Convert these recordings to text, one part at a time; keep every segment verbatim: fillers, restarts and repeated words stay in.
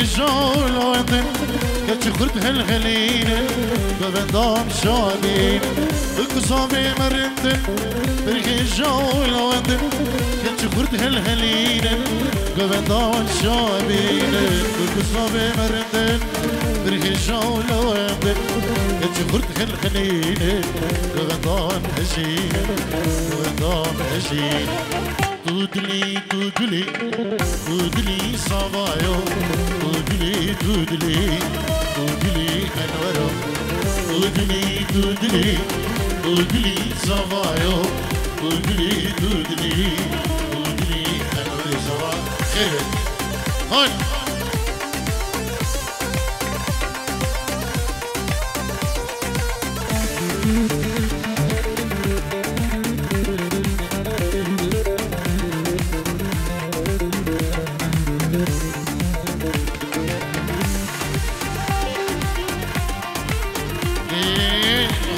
Jawlawendin, keçi xurt helhelînin, govendam şabîn, bi kuzavê merindin, birgê jawlawendin, keçi xurt helhelînin, govendam şabînin, bi kuzavê merindin, birgê jawlawendin, keçi xurt helhelînin, govendam hejînin, govendam hejînin. Tu dilî, tu gulî, tu dilî zava yo. Tu gulî, tu dilî, tu gulî Enwero. Tu dilî, tu dilî, tu gulî zava yo. Tu gulî, tu dilî, tu dilî Enwerê zava. Xêr be. Hon.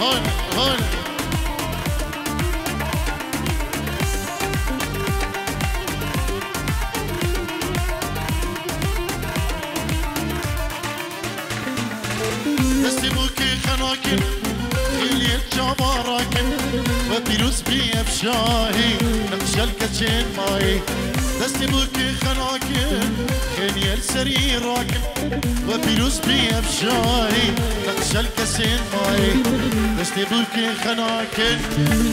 Hol, hol. Destê bûkê xenakin, xêliyê çava rakin, we pîroz bî ev şahî, nexşel keçên mayî. Destê bûkê xenakin, xêliyê serî rakin, we pîroz bî ev şahî, nexşel kesên mayî. Destê bûkê xenakin,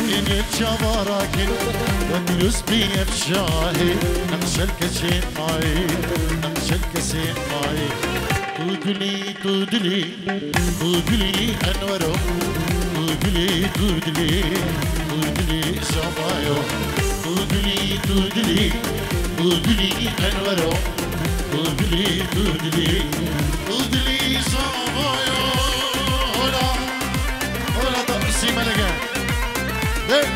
xêliyê çava rakin, we pîroz bî ev şahî, nexşel keçên mayî, nexşel kesên mayî. Tu gulî, tu dilî, tu gulî Enwero, tu gulî, tu dilî, tu dilî Şabayo. Tu gulî, tu dilî, tu gulî Enwero, tu gulî, tu dilî, tu dilî Şabayo. Hola, hola da Sîmelege. Hey!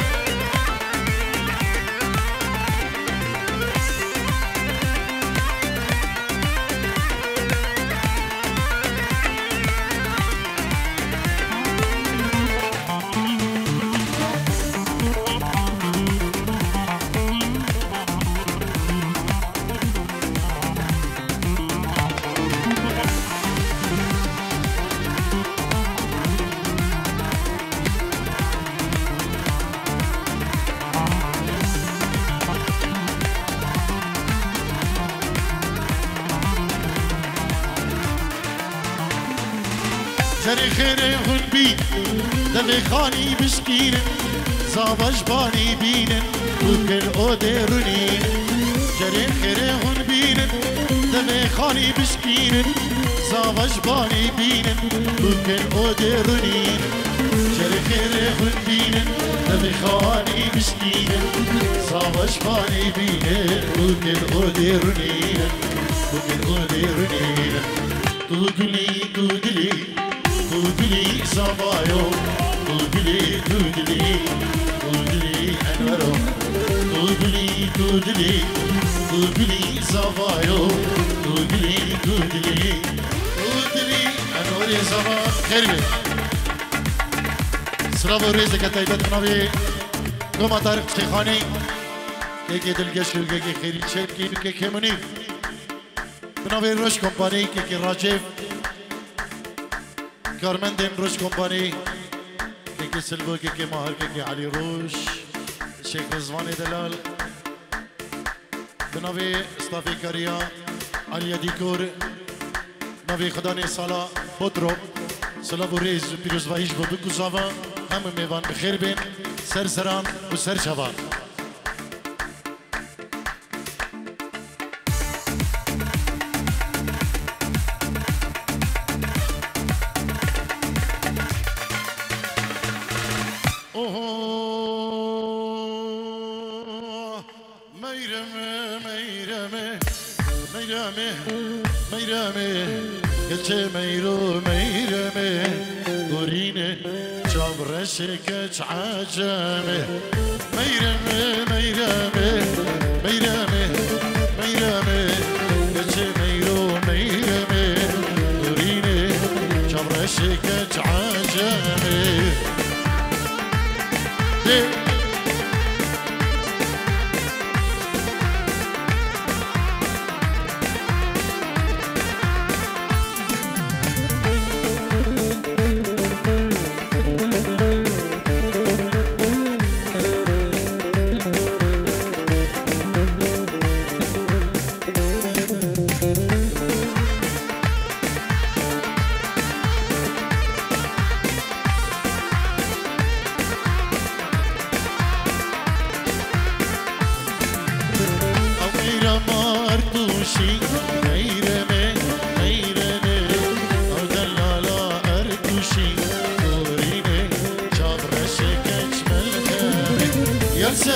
Serê xêrê hûn bî, devê xanî bişkînin, zava ji banî bînin û kil odê runîn. Serê xêrê hûn bînin, devê xanî bişkînin, zava ji banî bînin û kil odê runîn. Serê xêrê hûn bînin, devê xanî bişkînin, zava ji banî bînin û kil odê runîn, û kil odê runîn. Tu gulî, tu dilî, tu dilî Zavayo, tu dilî, tu dilî, tu dilî Enwero. Tu gulî, tu dilî, tu gulî Zavayo, tu gulî, tu dilî, tu dilî Enwerê Zava. Xêr be. Silav û rêzeke taybet bi navê Koma Tarîq Çêxanî. Kekê dilgeş û kekê xêrî çepkî û kekê Munîr. Bi navê Roj Kompanî, kekê Racêv. Karmendên Roj Kompanî, kekê Silvo, kekê Mahir, kekê Elî Roj, Şêx Rizvanê Delal. Bi navê stafê kariya Aliye Dîkor, navê Xidanê Sala Botro, silav û rêz û pîrozbahî ji bo Bikuzava, hemû mêvan bi xêr bên, ser seran û ser çavan. Oho, meyreme, meyreme, meyreme, meyreme, keçê meyro, meyreme, gorîne. Çavreşê keç ecemê. Meyreme, meyreme, meyreme, meyreme. Keçê meyro, meyreme. Durînê çavreşê keç ecemê. Dê.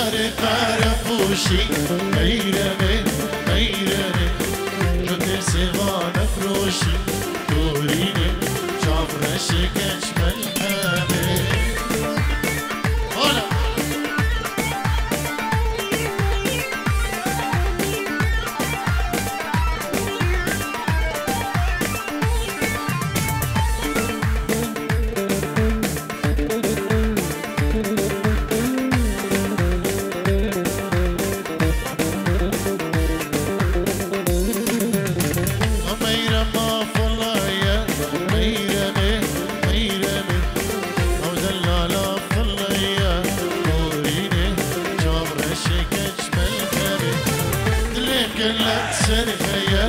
Pere pere poşî, meyremê, meyremê, ji têrsê va nefroşî, dorînê, çav reşê keç melhemê. Hola! Meyrema folaye, meyremê, meyremê. Ew delala folaye, borînê, çav reşê keç melhemê. Dilê gelek ser heye,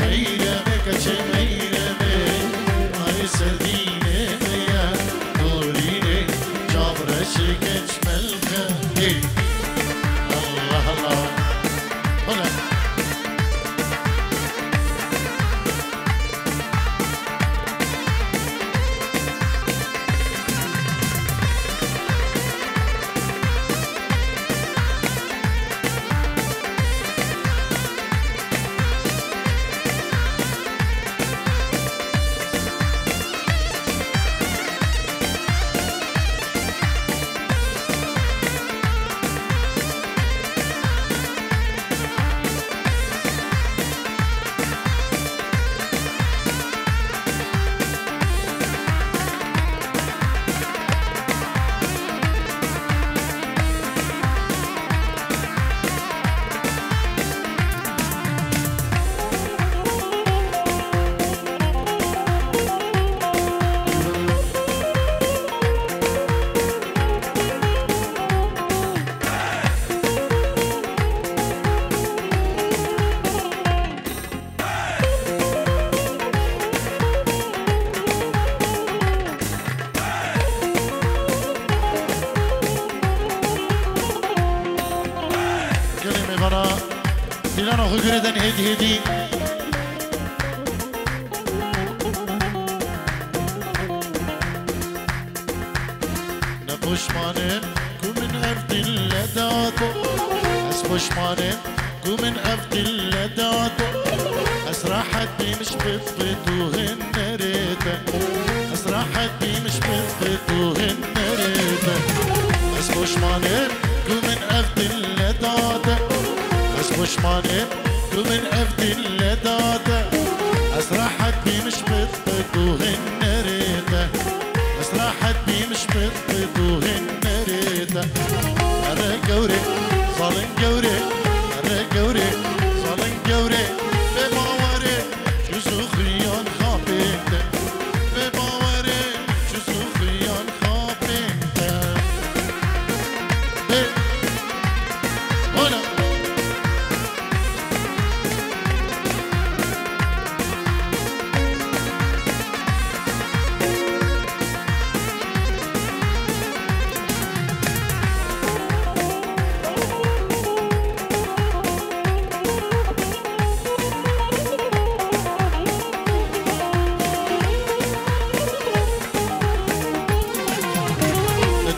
meyremê, keçê meyremê. Ay serdînê me ye, borînê, çav reşê keç melhemê. Allah Allah. Hola. Gelê mêvana, pîlana xwe girêdin hêdî hêdî. Ne poşman im ku min ev dil le date. Ez poşman im ku min ev dil le date. Ez rehet bîm ji pit pit û hunerê te. Ez rehet bîm ji pit pit û hunerê te. Ez poşman im ku min ev dil le date. Ez poşman im ku min ev dil le date. Ez rehet bîm ji pit pit û hunerê te. Ez rehet bîm ji pit pit û hunerê te. Here gewrê, zalim gewrê, here gewrê, zalim gewrê, bê bawerê, ji zûxriyan xapê te. Bê bawerê, ji zûxriyan xapê te. Bê, hola.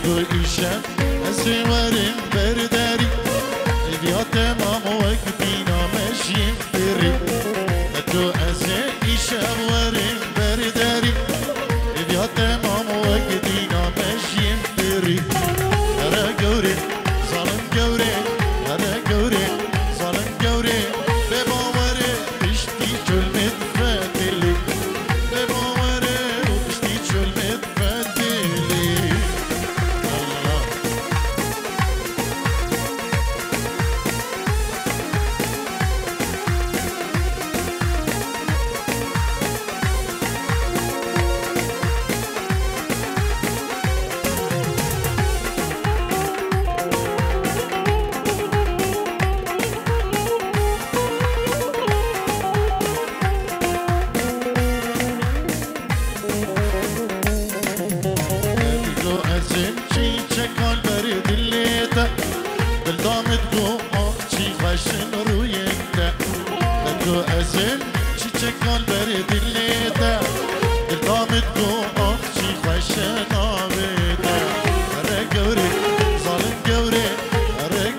Tu îşev ez ê werim ber derî, êviya temam wek dîna mejiyên firî. Heto ez ê îşev werim ber derî, êviya temam wek dîna mejiyên firî. Here gewrê, zalim gewrê, here gewrê, zalim gewrê, bê bawerê, piştî çolmê difetilî. Bê bawerê û piştî çolmê difetilî. Allah. Dilo ez im çîçekan ber dilê te, dildamit go axçî xweşin rûyên te. Dilo ez im çîçekan ber dilê te, dildamit go axçî xweşin navê te. Here gewrê, zalim gewrê, here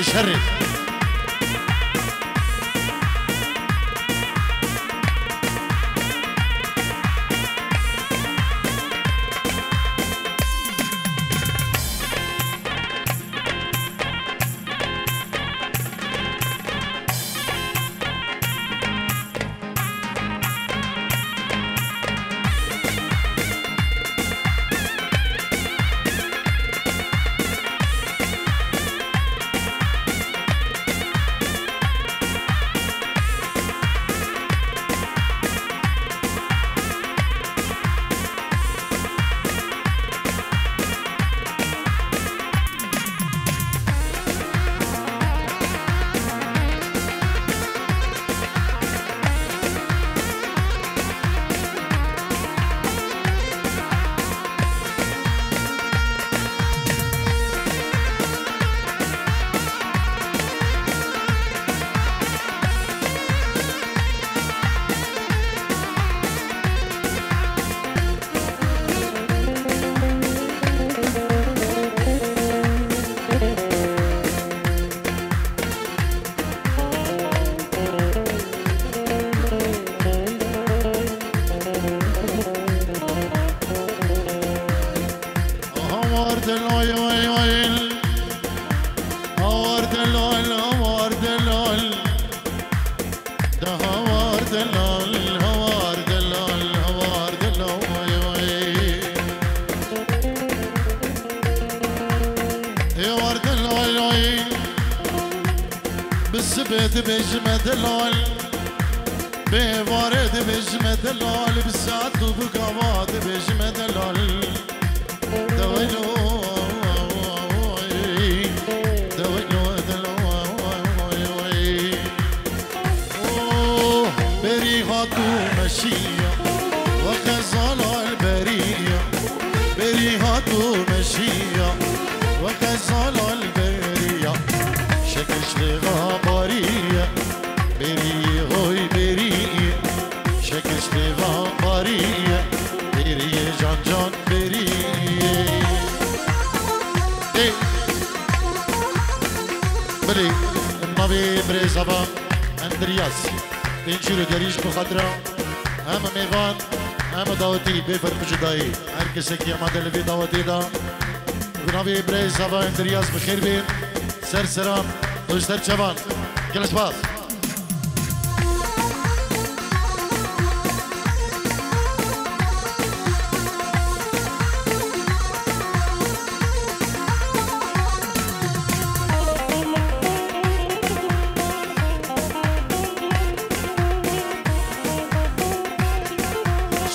Şerê. Hawar delal, vay, vay. Hawar delal, hawar delal. Da hawar delal, hawar delal, hawar delal, vay, vay. Ê hawar delal, vay. Bi sibê dibêjime delal. Bê êvarê dibêjime delal. Bi saet û bi gava dibêjime delal. Deweylo, deweylo, delal. Oh, berî hat û meşiya, we xezala li beriya. Berî hat û meşiya, we xezala li beriya. Şekiş lêva bariye, beriyê hoy beriyê. Şekiş lêva bariye, beriyê can can beriyê. Ê. Bilî, navê birêz hava Endriyas. Pêncî û derî ji bo xatira hem mêvan, hem dawetî bê ferq û cudayî. Her kesekî ema de li vê dawetê de. Bi navê birêz hava Endriyas bi xêr bên. Ser seran û ser çavan. Gelek spas.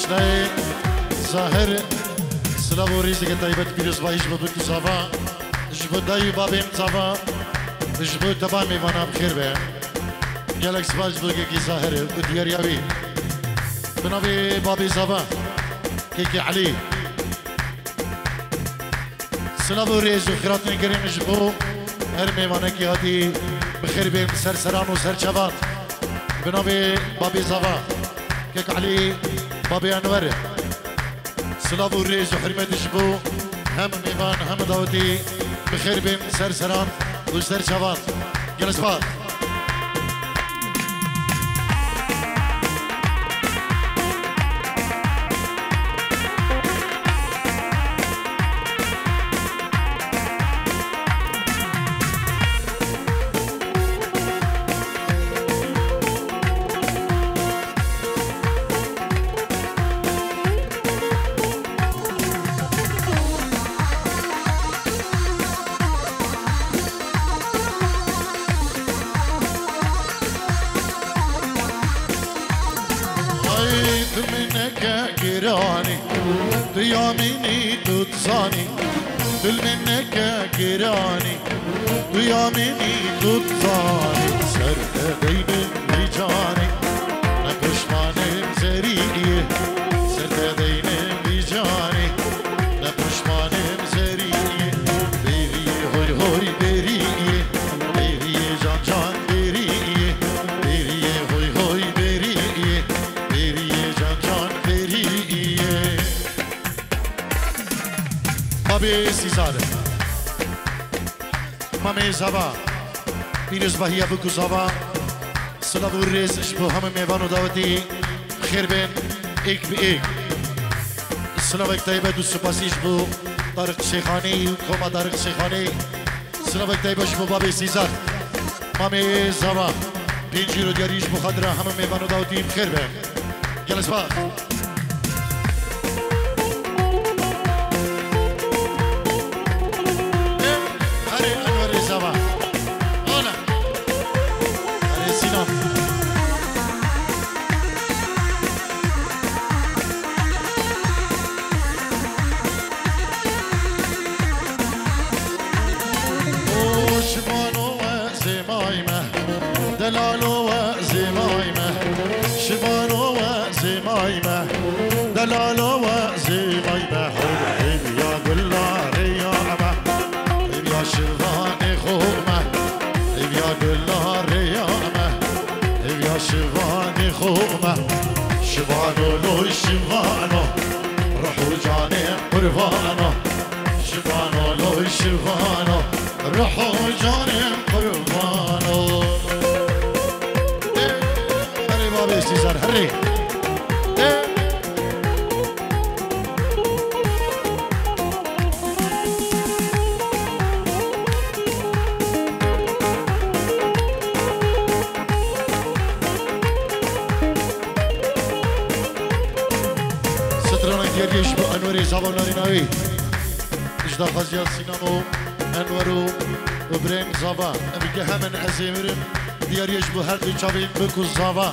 Şinayê Zahir, silav û rêzeke taybet pîrozbahî ji bo bikî zava, ji bo dayî û babên zava, ji bo teva mêvana bi xêr be. Gelek spas ji bo kekî Zahir û diyariya wî. Bi navê babê zava, kekî Elî. Silav û rêz û xîratên gerîn ji bo her mêvanekî hatî bi xêr bên ser seran û ser çavan. Bi navê babê zava, kek Elî, babê Enwer. Silav û rêz û hurmet ji bo hem mêvan hem dawetî bi xêr bên ser seran û ser çavan. Gelek spas. Ay, tu mineke giranî, tu ya minî, tu dizanî, tu mineke giranî. Tu ya minî tu dizanî, ser te deynim vî canî, ne pişmanim zerî yê. Ser te deynim vî canî, ne pişmanim zerî yê. Bêrî yê hoy hoy bêrî yê, bêrî yê can can bêrî yê. Bêrî yê hoy hoy bêrî yê, bêrî yê can can bêrî yê. Babê Sîzar. Mamê Zava. Pîrozbahiya bûk û zava, silav û rêz ji bo hemû mêvan û dawetî, bi xêr bên, êk bi êk. Silavek taybet û spasî ji bo Tariq Şêxanî û koma Tariq Şêxanî. Silavek taybet ji bo babê Sîzar, mamê zava, pêncî ro diyarî ji bo xatira hemû mêvan û dawetî, bi xêr bên. Gelespa. Erê Enwerê Zava. Ola. Erê Sînan. Şibano we zêmayî me, delalo we zêmayî me. Şibano we zêmayî me, delalo we zêmayî me. Hewlêviya gularê ya me, hêviya şivanê xo me, hêviya gularê ya me, hêviya şivanê xo me. Şivano loy şivano, ruh û canê qurbano. Şivano loy şivano, ruh û canê qurbano. Ê, herê babê Sîzar, herê. Ê. Strana diyariyê ji bo Enwerê Zava û Narîna wî. Ji daxwaziya Sînan û Enwer û Îbrahîm Zava. Em ê hemin ez ê mirim. Diyariyê ji bo her du çavên bûk û zava.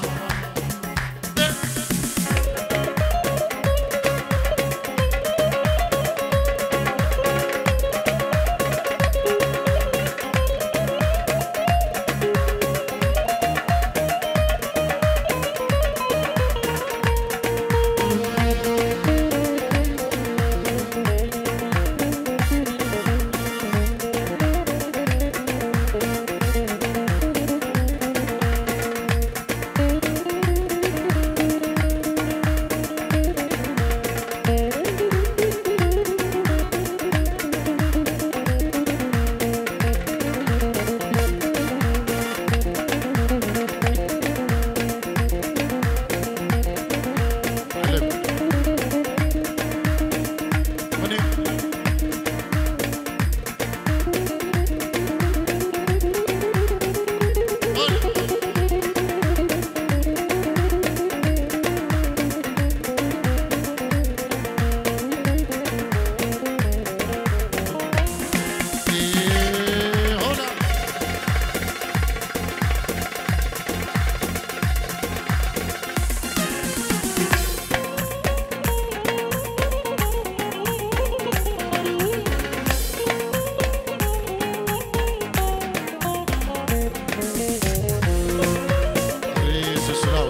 Rêz û silav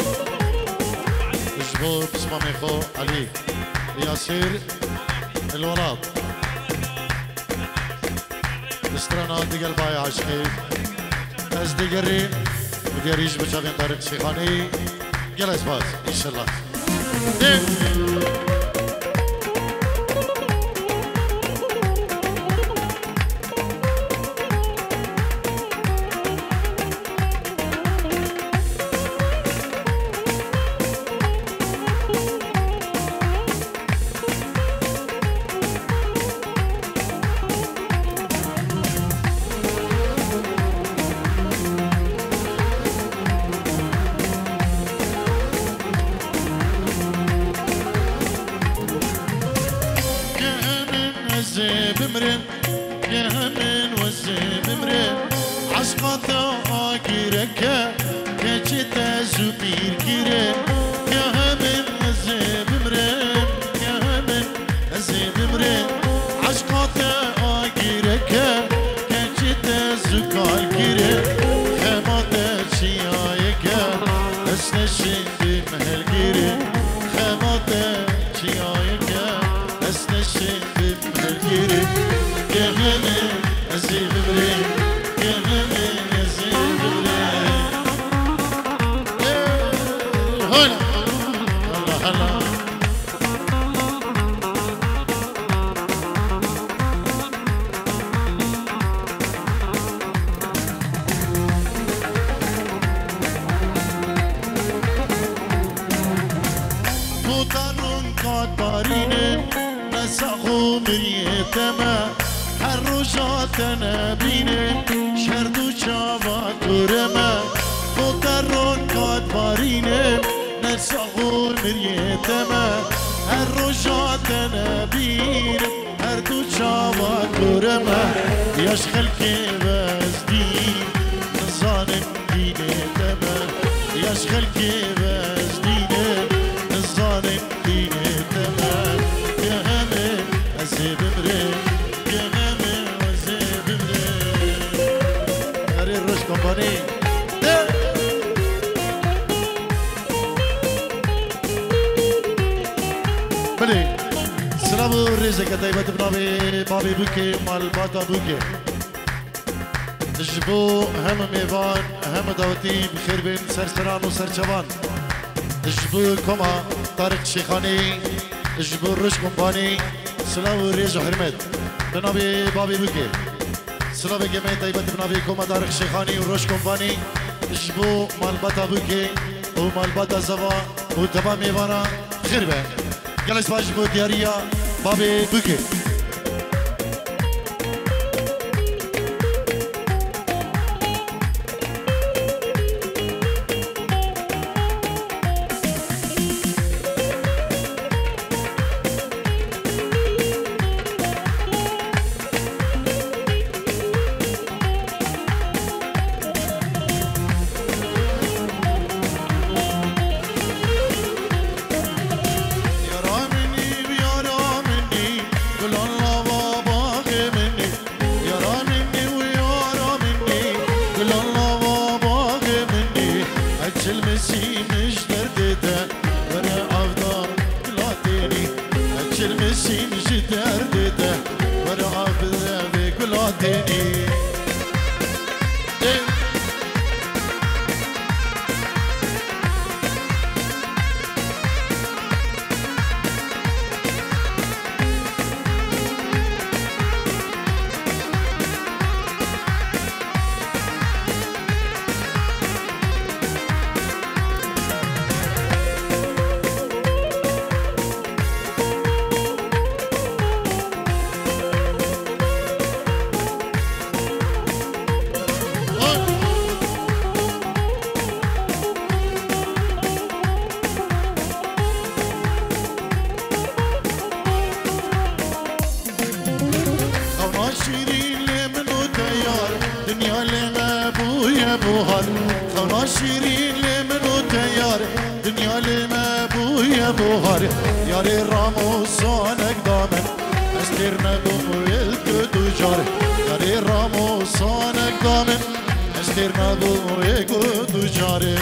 ji bo pismamê xwe Elî Yasîr El Welat. Bi strana digel bayê aşkî ez digerî û diyarî ji bo çavên Tariq Şêxanî. Gelek spas, înşellah. Ê. Ke hemin ez ê bimrim, ke hemin ez ê bimrim. Eşqa te agireke, keçê te zû pîr kire. Ke hemin ez ê bimrim, ke hemin ez ê bimrim. Eşqa te agireke, keçê te zû kal kire. Xema te çiyayeke, ez neşin bim helgirê. Xema te çiyayeke, ez neşin bim helgirê. Ke hemin ez ê bimrim, ke hemin ez ê bimrim. Ê, hola. Hola, hola. Bo te ronka barînê, ne sax û miriyê te me. Her roja te nebînê, ji her du çava kure me. Bo te ronka barînê, ne sax û miriyê te me. Her roja te nebînim, her du çava kure me. Ya ji xelkê bezdî, nizanim dînê te me. Ya ji xelkê bezdî ne, nizanim dînê te me. Bê hemê ez ê bimrê, bê hemê ez ê bimrê. Erê Roj Kompanî. De. Belê. Silav û rêzeke taybet bi navê Babê Bûkê, Malbata Bûkê. Ji bo hemû mêvan, hemû dawetî bi xêr bên, serseran û serçavan. Ji bo Koma Tariq Şêxanî, ji bo Roj Kompanî, silav û rêz û hurmet. Bi navê Babê Bûkê. Silaveke me taybet bi navê Koma Tariq Şêxanî û Roj Kompanî, ji bo malbata Bûkê û malbata Zava û teva mêvana xêr be. Gelek spas ji bo diyariya Babê Bûkê. Yara min î, yara min î, gulan lava baxê min î. Yara min î û yara min î, gulan lava baxê min î. Eçil misî min ji derdê te, were avda gula tênî. Eçil misî min ji derdê te, were av bide vê gula tênî. Ê. Xewna şîrîn lê min û te yar, dinya lê me bûye buhar. Xewna şîrîn lê min û te yar, dinya lê me bûye buhar. Yarê Ramo sanek da min, ez têr nebûm wê ku du car. Yarê Ramo sanek da min, ez têr nebûm wê ku du carê.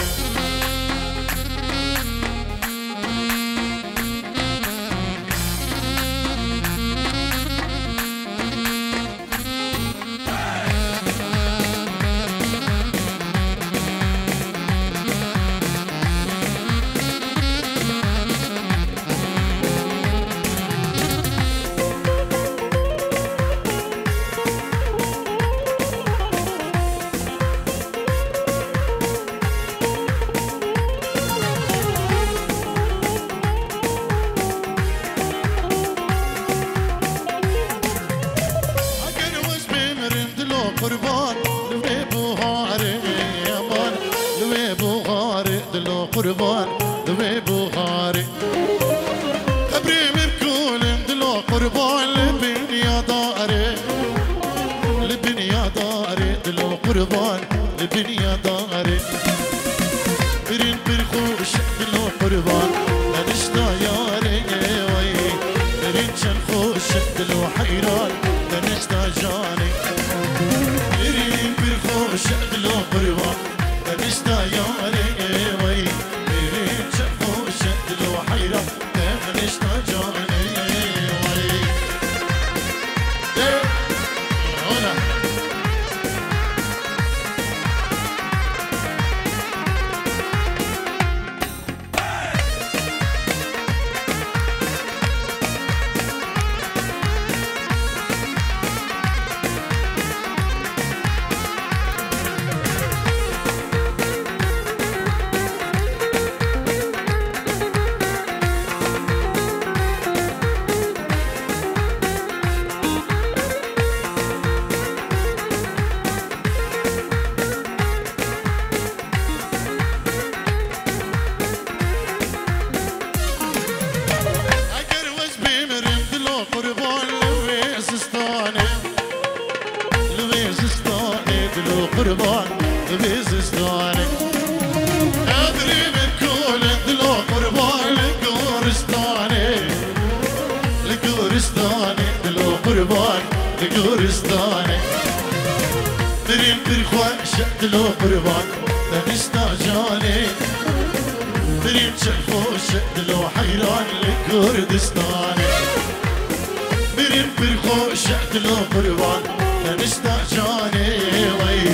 Eger ez bimirim dilo qurban, li wê buharê eman, li wê buharê dilo qurban, li wê buharê. Qebrê min kolin dilo qurban, li bin ya darê, li bin ya darê dilo qurban, li bin ya darê. Birîn pir xweş dilo qurban, tenişta yarê wayî. Birîn çend xweş dilo heyran, tenişta canê. Birîn pir xweş dilo qurban, tenişta yarê wayî. Birîn çend xweş dilo heyran, tenişta canê wayî. Ê, ola. Dilo qurban, tenişta canê. Birîn çend xweş e, dilo heyran li Kurdistanê. Birîn pir xweş e, dilo qurban, tenişta canê wey.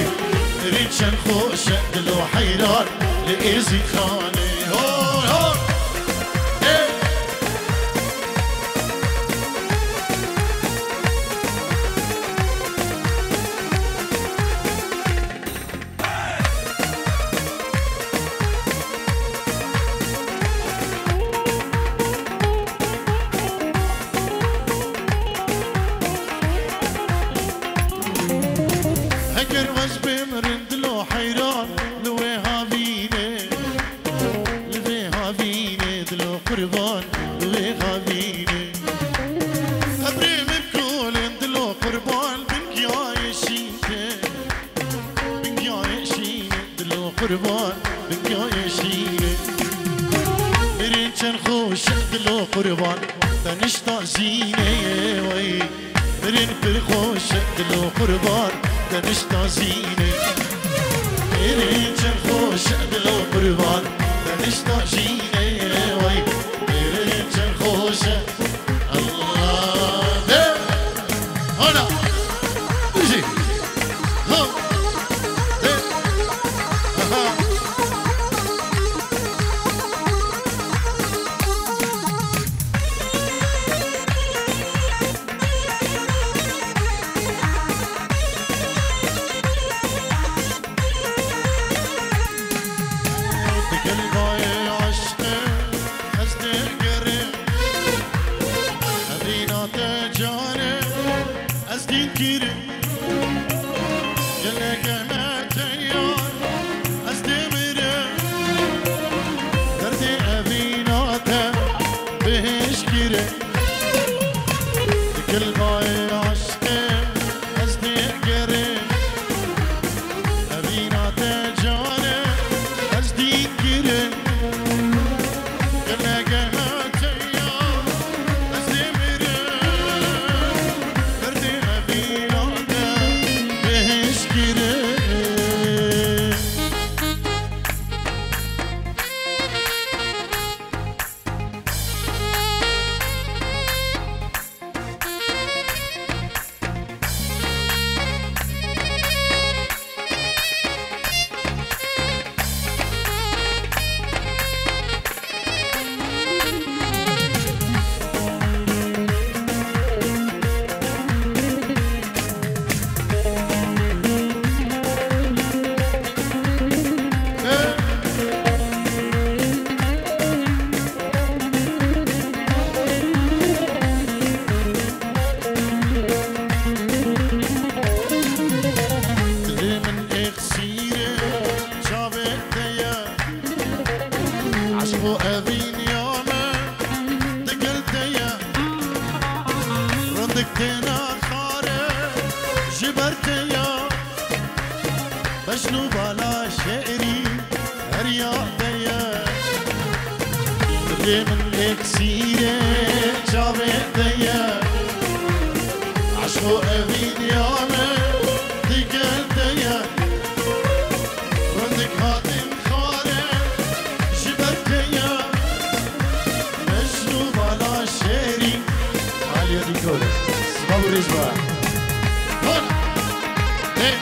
Birîn çend xweş e, dilo heyran li Êzîdxanê. Hor, hor! Ê! Heger ez bêm rind, dilo heyran li wê havînê, li vê havînê, dilo qurban li wê havînê. Ebrê min kolên, dilo qurban bin giyayê şîn tê. Bingiyayê şînê, dilo qurban, bingiyayê şînê. Birîn çend xweş e, dilo qurban, tenişta zînê wey. Birîn pir xweş e, dilo qurban, tenişta zînê. Birîn çend xweş e, dilo qurban, tenişta zînê wey. Birîn çend xweş e, Allah de. Hana. Bijî. Ha. De. Aha. Digel bayê aşkê ez dê gerê. Evîna te canê ez dîn girê. Geleke me teyar ez dê mirê. Derdê evîna te bihêş girê. Digel bayê aşkê ez dê gerê. Evîna te canê ez dîn girê. Geleke me teyar ez dê mirê. Derdê evîna te bihêş girê. Dilê min êxsîrê çavê te ye. Eşq û evîniya me digel te ye. Rindik têne xare ji ber te ye. Mecnû bala şêrî her ya te ye. Dilê min êksîrê çavê te ye. Eşq û evîniya me digel te ye. Rindik hatin xare ji ber te ye. Mecnû bala şêrî. Aliye Dîkor. Silav û rêz be. Hon. Ê.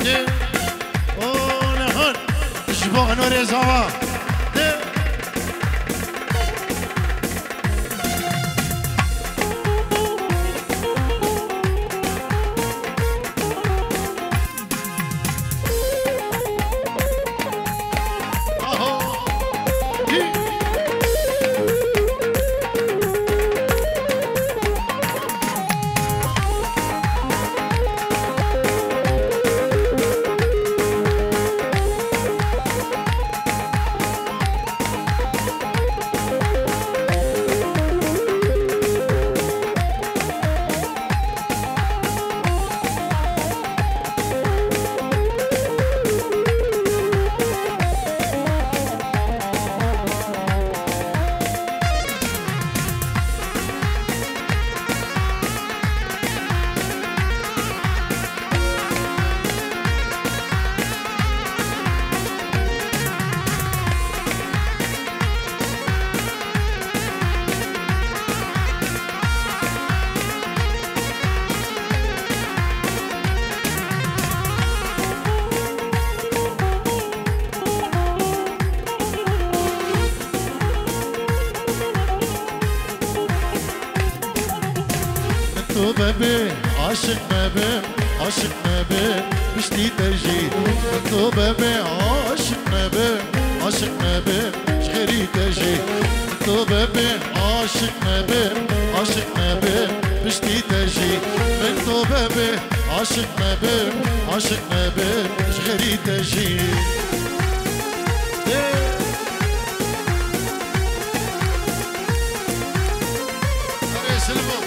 Dê. O nehan. Ji bo Enwarê Zava. Dê. Tobe bê, aşiq me bê, aşiq me bê, piştî te jî. Tobe bê, aşiq me bê, aşiq me bê, ji xêrî te jî. Tobe bê, aşiq me bê, aşiq me bê, piştî te jî. Min tobe bê, aşiq me bê, aşiq me bê, ji xêrî te jî. Erê Silva.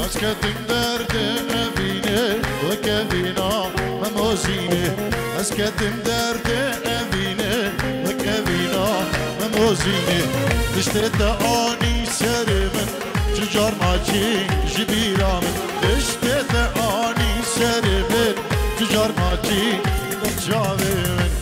Ez ketim derdê evînê, weke vîna me mozînê. Ez ketim derdê evînê, weke vîna me mozînê. Tiştê te anî serê min, çi car naçî ji bîra min. Tiştê te anî serê min, çi car naçî li çavê min.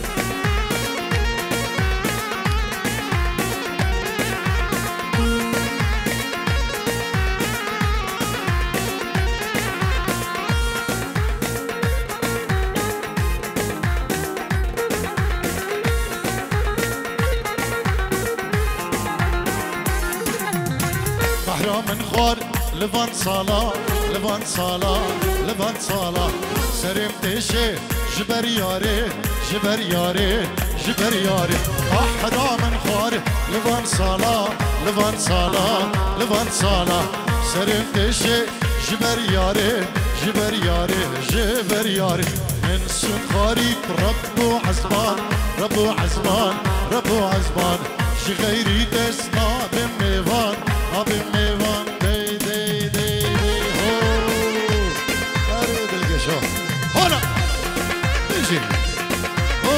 Behra min xwar li van sala, li van sala, li van sala. Serê min têşe ji ber yarê, ji ber yarê, ji ber yarê. Behra min xwar li van sala, li van sala, li van sala. Serê min têşe ji ber yarê, ji ber yarê, ji ber yarê. Min sûn xwarî Reb û Ezman, Reb û Ezman, Reb û Ezman. Ji xeyrî dest nabim mêvan, nabim mêvan. Dey, dey, dey, dey, ho. Erê dilgeşo. Hola. Bijî. Ho.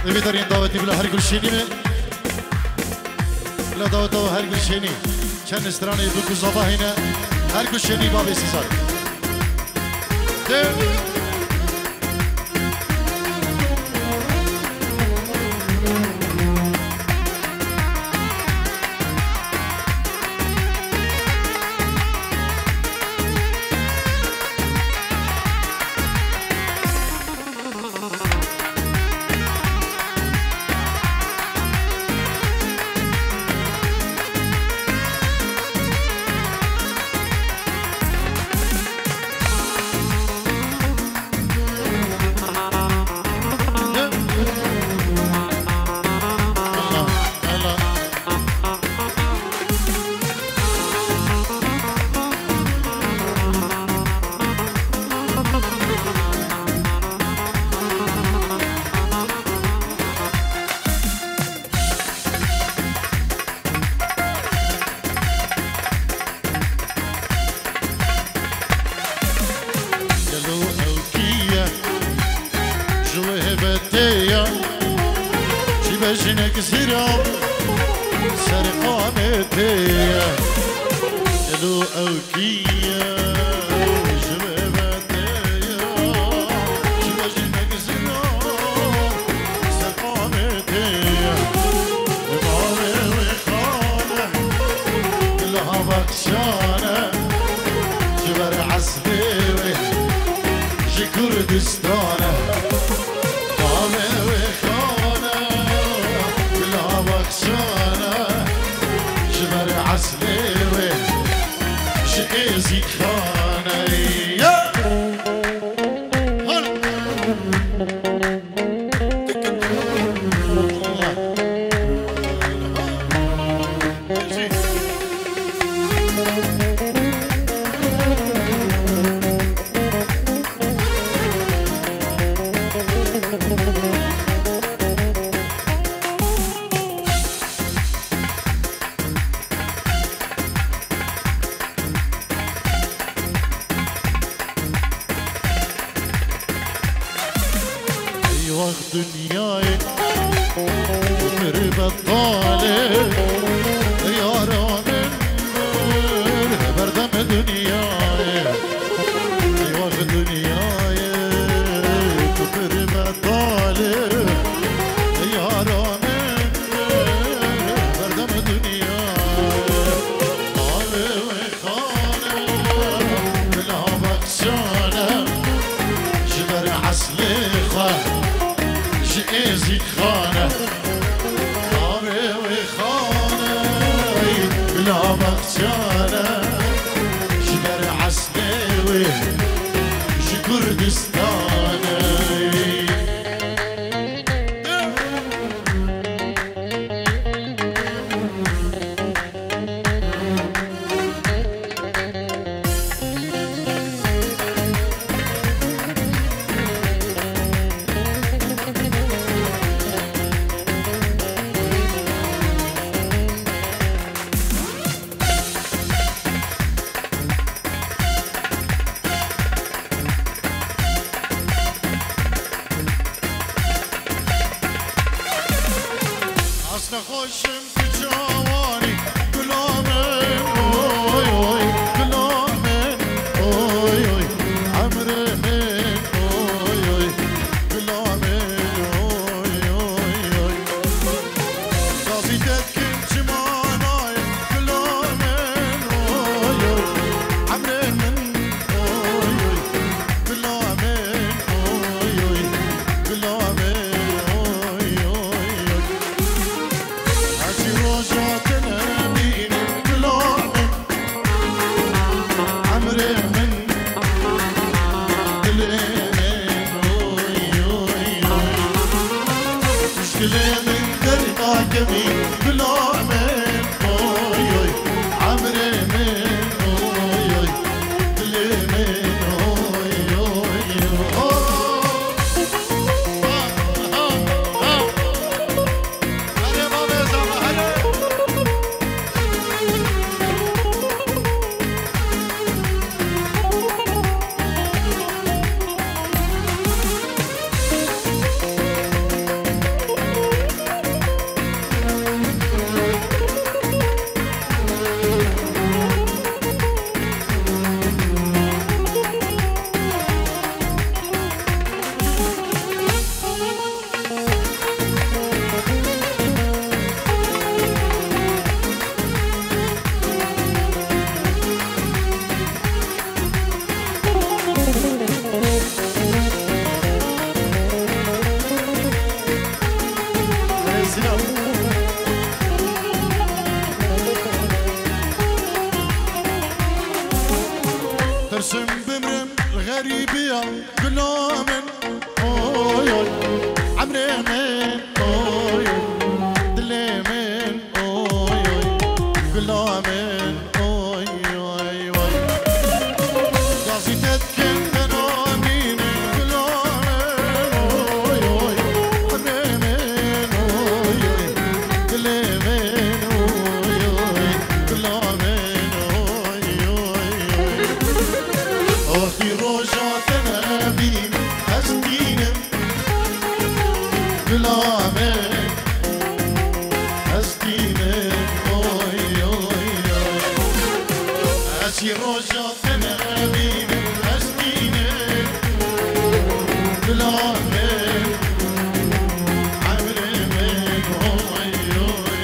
Ê vê derên dawetî bila her gulşênî me. Bila daweta we her gulşênî. Çend stranê bû ku zava hêne. Her gulşênî bavê Sîzar. Dê. Gelo ew kî ye? Ji wê hêbetê ye. Çî be jinek zira ser qamê tê ye. Gelo ew kî ye? Ji wê hêbetê ye. Çî be jinek zira ser qamê tê ye. Navê wê xane li hava Sana ji ber eslê wê ji Êzîdxaneyê. Eywax dinyayê pir betal e, yara min bir berdem dinyayê. Eywax dinyayê pir betal e, yara min bir berdem dinyayê. Navê wê xane bila bexçane, ji ber eslê xwe ji Êzîdxane. Navê wê xane bila bexçane, ji ber eslê wê ji Kurdistane. Asna xweşim tu çawanî, gula min, oy, oy, gula min, oy, oy, emrê min, oy, oy, gula min, oy, oy, oy. Gazî te dikin çima nayê, gula min, oy, oy, emrê min, oy, oy, gula min, oy, oy, gula min, oy, oy, oy. Her çi roja te nebînim, gula min, emrê min, dilê min, oy, oy, oy. Dilê min derdakemî, gula min, oy, oy, emrê min, oy, oy, dilê min, oy, oy, oy. Ha, ha, ha. Erê bavê zana, erê. Tirsim bimrim xerîbiya, gula min, oy, oy, emrê min, oy, oy, dilê min, oy, oy, gula min, oy, oy, oy. Gazî te dikin te namînin, gula min, oy, oy, emrê min, oy, oy, dilê min, oy, oy, gula min, oy, oy, oy. Wextî roja te nebînim, ez tînim, gula min, ez tînim, oy, oy, oy. Ez çi roja te nebînim, ez tînim, gula min, emrê min, oy, oy, oy.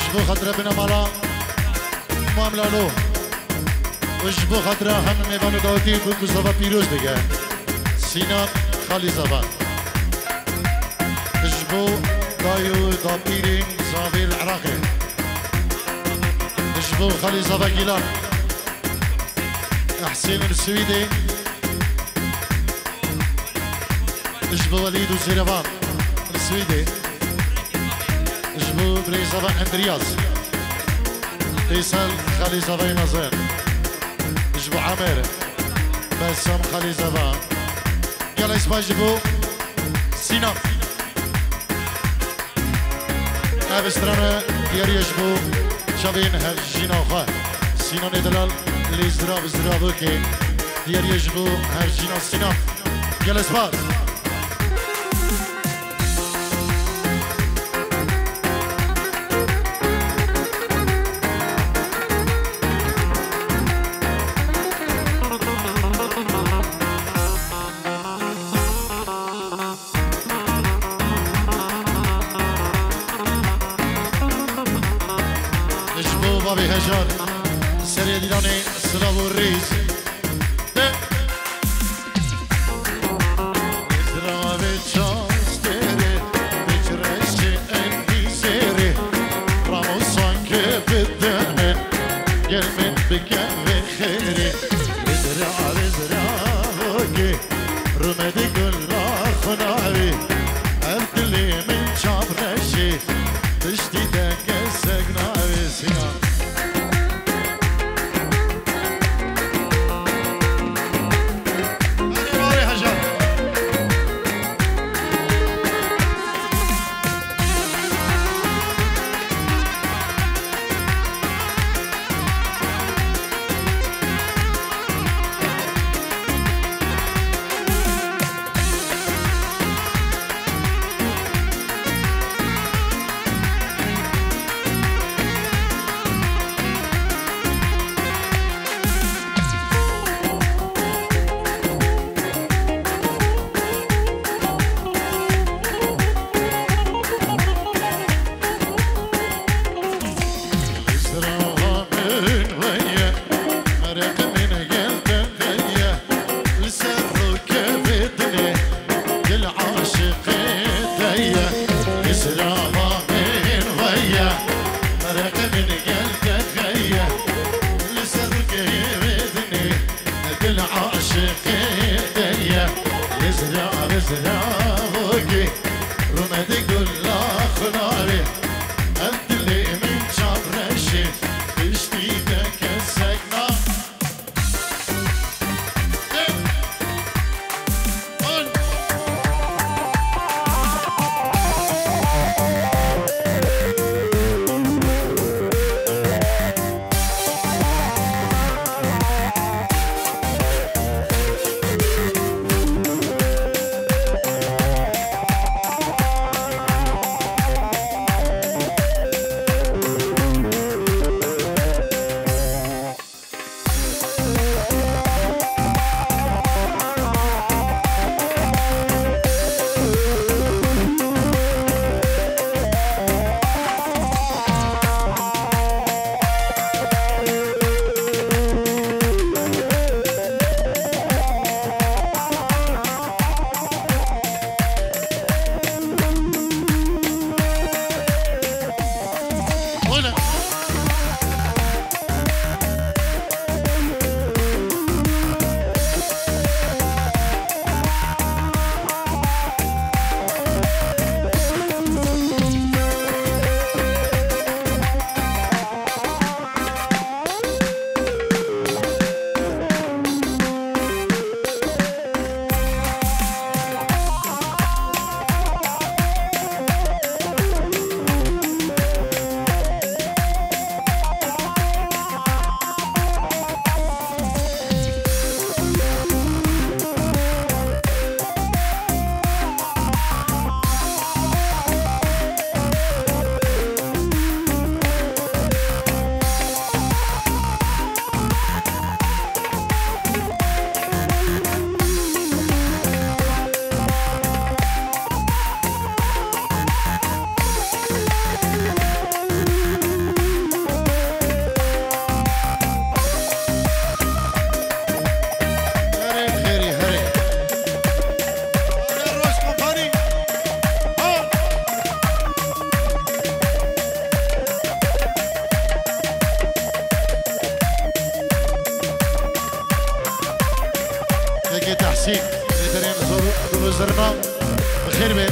Ji bo xatira binemala Mam Lalo û ji bo xatira hemî mêvan û dawetiyên ku, ku zava pîroz dike. Sînan Xalî Zava. Ji bo dayê û dapîrên zavê li Iraqê. Ji bo Xalî Zava Gîlan. Ehsên li Swîdê. Ji bo Welîd û Zêrevan li Swîdê. Ji bo birêzava Endriyas. Fêsel Xalî Zavayê mezin. Ji bo Emer. Bessam Xalî Zava. Gelek spas ji bo Sînan. Ev strana diyariye ji bo çavên hevjîna xwe. Sînanê delal lê zirav ziravokê diyariye ji bo hevjîna Sînan. Gelek spas. Ji bo bavê Hejar, serê dîlanê silav û rêz. De. Zravê çastêrê, biçreşê endî sêrê, ramosan ke bidene, gel min bike vê xêrê. Zravê zravokê, Rûmedê gula xunavê, ev dilê min çavreşê, piştî te kesek navê Sînan. Erê, erê, Hejar. Zirava min veye, mereq min gel te veye. Li ser rûkevê dinê, dil aşiqê te ye. Zirava min veye, mereq min gel te veye. Li ser rûkevê dinê, dil aşiqê te ye. Zira, zira, wekî, rûmedê gula xunarê. Ev dilê min çavreşê, piştî te kesek na. Zirna, bi xêr be.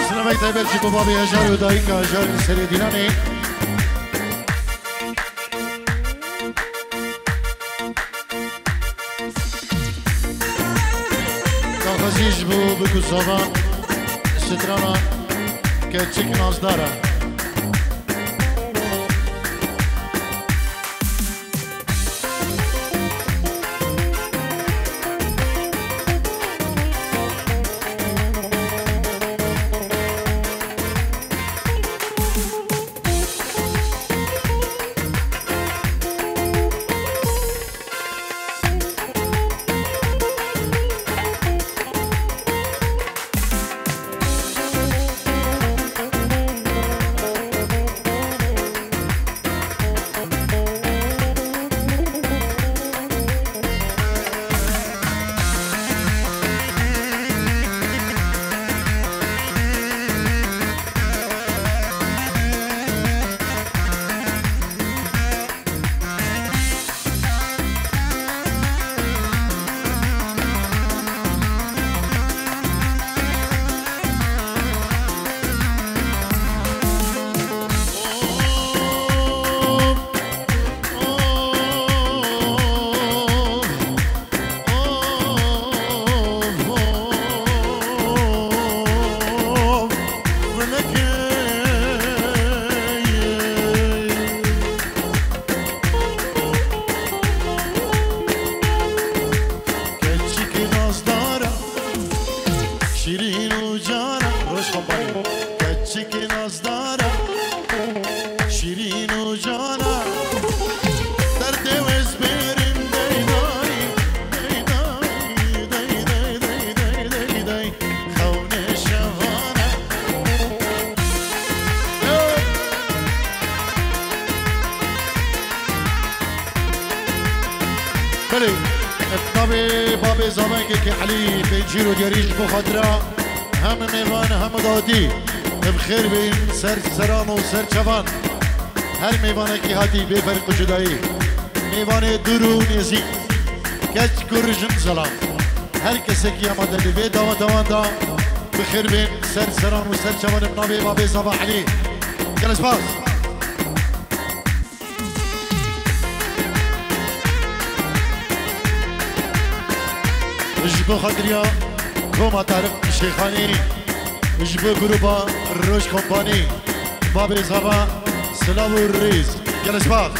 Silavek taybet jî bo babê Hejar û dayika Hejar li serê dîlanê. Daxwazî ji bo bik û savan strana keçik nazdar e. Kekê Elî, pêncî ro diyarî ji bo xatira hemî mêvan, hemî dawetî. Bi xêr bîn ser seran û ser çavan. Her mêvanekî hatî bê ferq û cudayî. Mêvanê dûr û nêzîk, keç, kur, jin, zelam. Her kesekî amade bi vê dawetewan da. Bi xêr bîn ser seran û ser çavan, bi navê babê Zava Elî. Gelek spas. Ji bo xatiriya Koma Tarîk Şêxanî, ji bo gruba Roj Kompanî, babê Zava, silav û rêz. Gelek spas.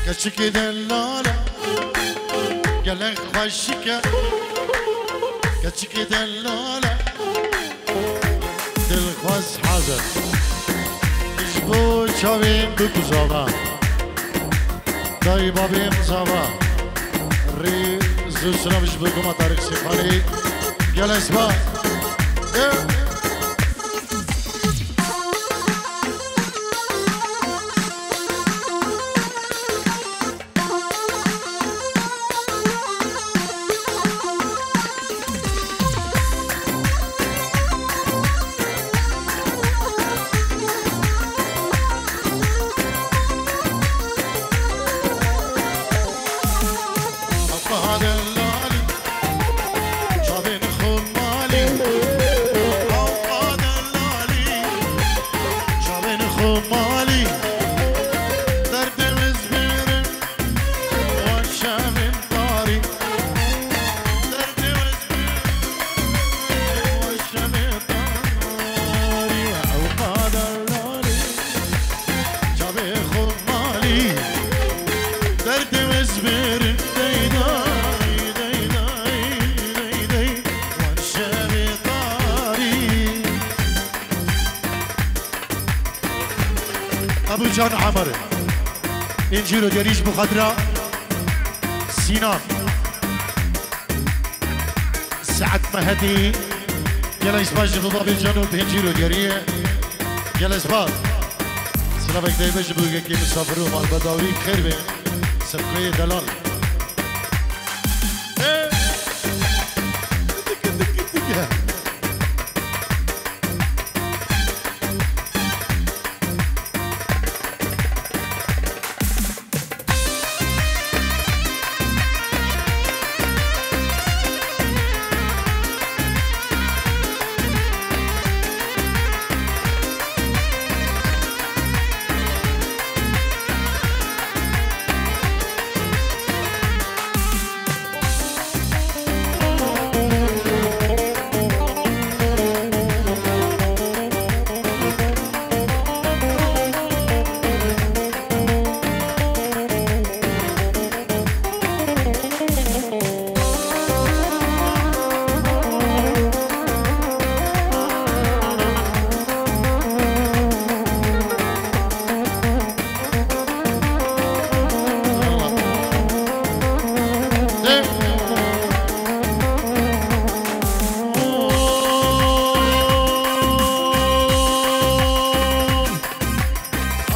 Keçikê delal e, gelek xweşik e. Keçikê delal e, dilxwaz hazir. Ji bo çavên bikuzava. Dayê babê min Zava. Rêz û silav ji bo Koma Tarîk Şêxanî. Gelek spas. Ebû Can Amer. Pêncî ro diyarî ji bo xatira Sînan. Saet Mehedî. Gelek spas ji bo babê Can û pêncî ro diyariyê. Gelek spas. Silavek taybet ji bo yekê misafir û malbedawî, bi xêr bê. Sefkoyê delal. Hey!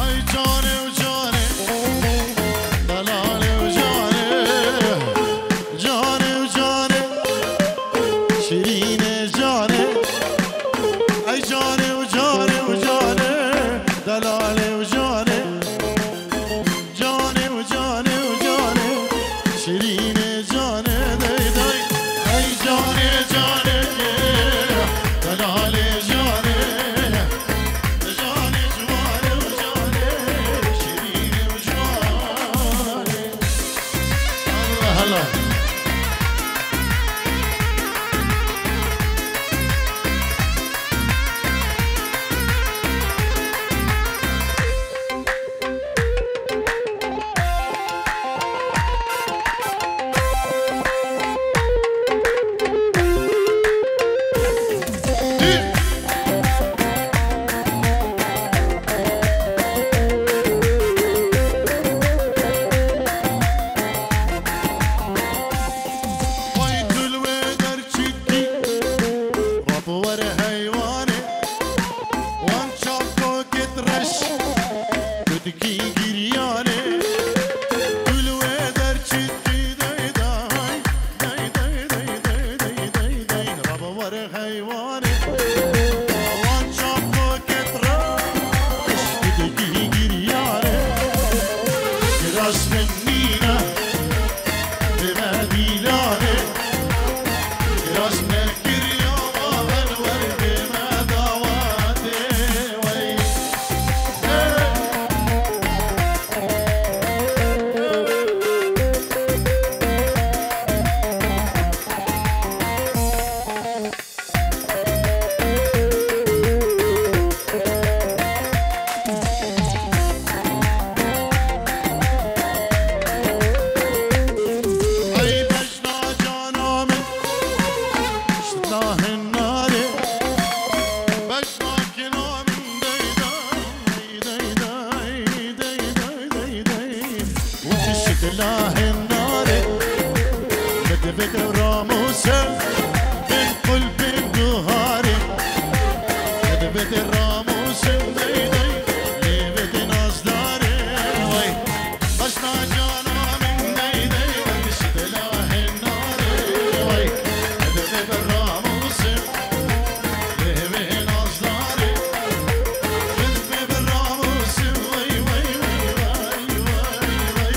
Ay canê û canê, delalê û canê, canê û canê, şirînê canê. Ay canê û canê û canê, delalê û canê. Canê û canê û canê, şirînê canê dey dey. Ey canê canê, delalê canê. Canê ciwanê û canê, şirînê û canê. Allah Allah. Dilahên narê, li divê de ramûsim, bin qulpên guharê. Li divê de ramûsim, dey dey, lê vê de nazdarê, wey. Başna cana min, dey dey, wey, dilahên narê, wey. Li divê de ramûsim, lê vê nazdarê. Li divê de ramûsim, wey, wey, wey, wey, wey, wey.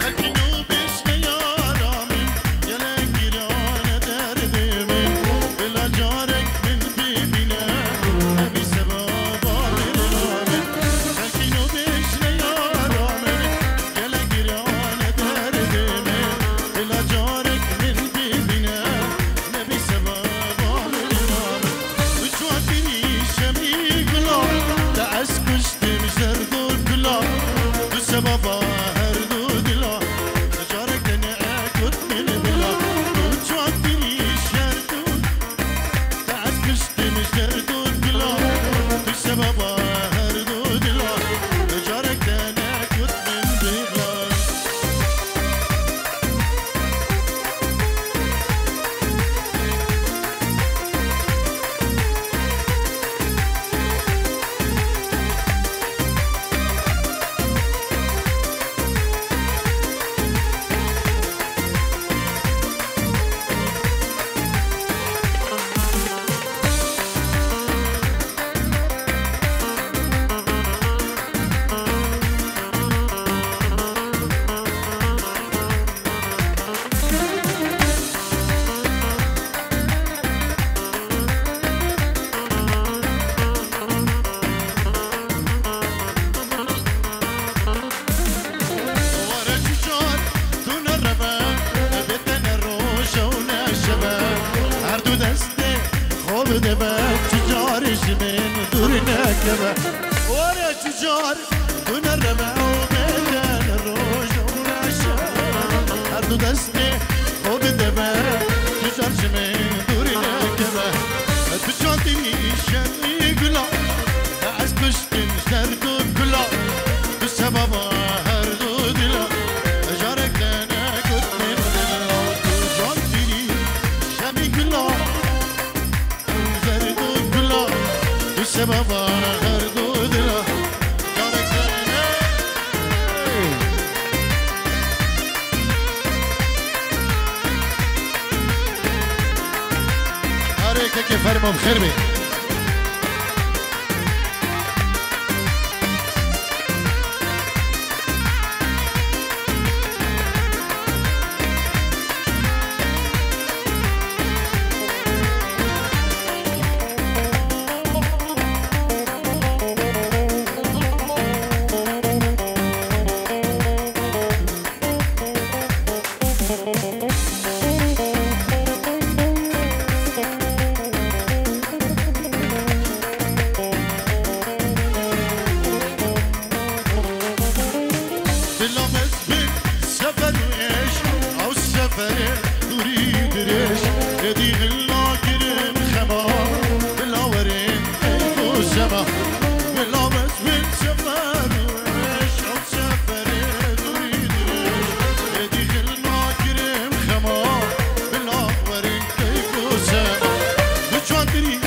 Xelkî nû bêjne yara min, gelek giran e derdê min. Bila carek min bibîne, nebî sebaba mirina min. Xelkî nû bêjne yara min, gelek giran e derdê min. Bila carek min bibîne, nebî sebaba mirina min. Tu çatirî şemî gula, te ez kuştim ji derd û kula. Tu sebaba her du dila. Carek te nekut min bila. Tu çatirî şerd û, te ez kuştim ji derd û kula. Tu sebaba her du dila. Carek te nekut min bila. Were çi car tu nereve, bête ne roje û ne şeve. Her du destê xwe bide be, çi carî ji min dûr nekeve. Were çi car tu nereve û bête ne roje û ne şeve. Her du destê xwe bide be, çi car ji min dûr nekeve. Tu çatirî şemî gula, ez kuştim ji derd û kula. Tu sebaba her du dila, carek te nekut min bila. Tu çatirî şemî gula, ji derd û kula. Tu sebaba Ke fermo bi xêr bê. Bila mez bin sefer û êş, ew seferê dûrî dirêj, êdî hil nagirin xema, bila werin keyf û sema. Bila mez bin sefer û êş, ew seferê dûrî dirêj, êdî hil nagirin xema, bila werin keyf û sema. Bi çandîrî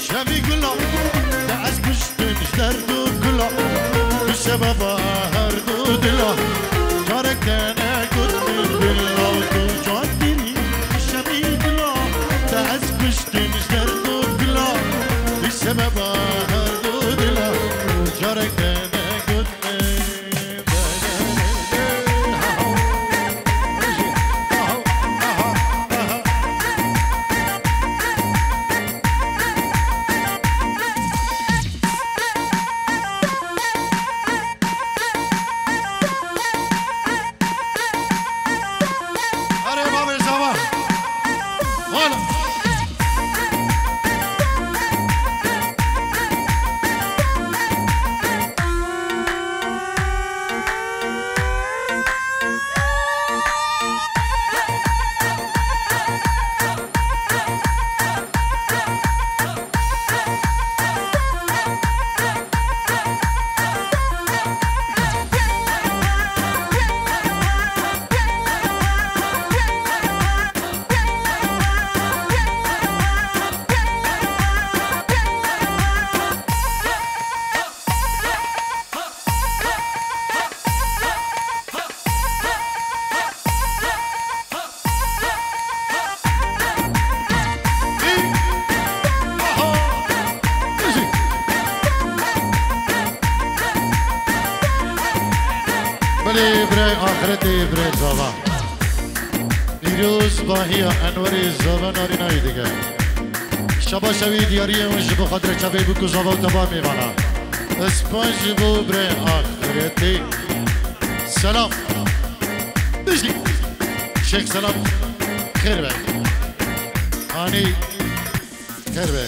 şevî gula, te ez kuştim ji derd û kula. Bi sebeba her du dila, carek te negot min bila. Tu çandîrî şevî gula, te ez kuştim ji derd û kula. Bi sebeba her du dila, carek te negot min. Erê bavê zava. Oğlum. Belê birayê axretê, birayê zava. Pîroz bahiya Enwerê zava narîna wî dike. Şabaşa wî diyariyê hûn ji bo xatirê çavê bûk û zava û teba mêvana. Spanc ji bo birayê axretê. Selam. Dijî. Şêx Selam. Xêr be. Hanî. Xêr be.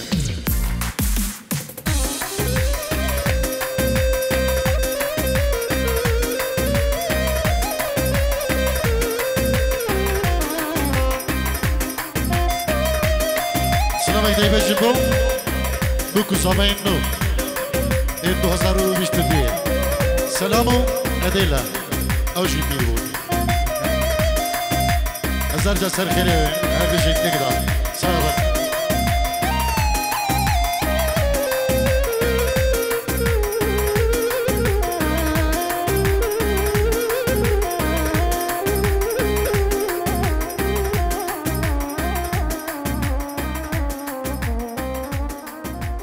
Silamek taybet ji bo bûk û zavayên nû ê du hezar û bîst û duyê. Selam û edêle. Ew jî pîr bûn. Hezar car ser xêrê we, her bijî tek da. Sağ olun.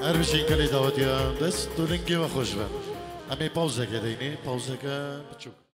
Her bijî gelê dawetiya dest û lingê we xweş be. Em ê pawzeke deynê, pawzeke biçûk.